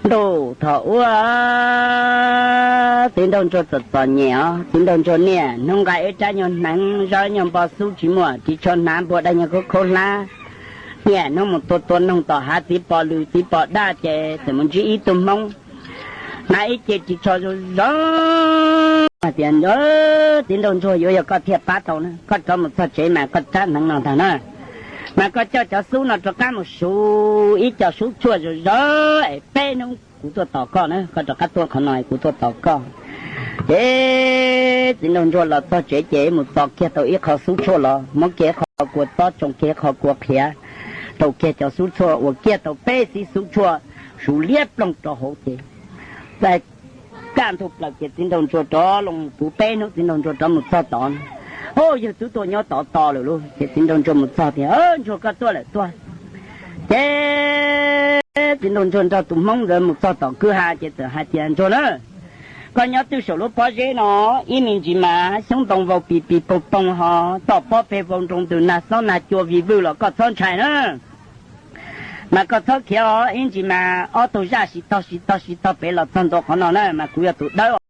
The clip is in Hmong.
Ntuj, thaum ub txiv nraug ntsuag txom txom nyem os, txiv nraug ntsuag niaj hnub nqa ib rab nyuag hneev, zaub nyuag npo xub tsis muaj, ris tsho hnav npua daj nyuag khaub khaub hlab, niaj hnub mus tua tua noog tom hav txiv pos lws txiv pos daj ces txawm mus ntsib ib tug hmoob hnav ib ce ris tsho zoo zoo hais tias, Txiv nraug ntsuag, yuav yog koj thiaj pab tau na, koj rov mus txog tsev mas koj rab hneev no ntag na, mas koj coj cov xub no rov qab mus suv ib co sub tshuaj zoo zoo es peb hnub kuv tuaj tos koj na, koj rov qab tuaj qhov no kuv tuaj tos koj. Ces txiv nraug ntsuag los txog tsev ces mus txo kiag tau ib qho xub tshuaj los muab kiag qho kua txob, tsoo kiag qho kua qhiav, rau kiag cov xub tshuaj ua kiag tau peb xib xub tshuaj, suv liab ploog rau hauv ces kaj ntug plaws ces txiv nraug ntsuag rov los puv peb hnub txiv nraug ntsuag rov mus txog tod. Au, yawg tub tuaj nyob tod tos lawm lauj. Ces txiv nraug ntsuag mus txog tias, Ntsuag, koj tuaj lawm, tuaj. Ces txiv nraug ntsuag nrog tus hmoob ntawd mus txog tom kwj ha ces txawm hais tias, Ntsuag na, koj nyob twb saum lub pob zeb no, ib me ntsis mas xyoob ntoo vau pis pis poog poog ho, toj pob peg vau nroo ntws nag xob nag cua vij vwj los koj txhob ntshai na, mas koj txhob khiav os, ib ntsis mas ob tug zaj sib tog sib tog sib tog pem los txog ntua qhov no na mas kuv yog tus dawb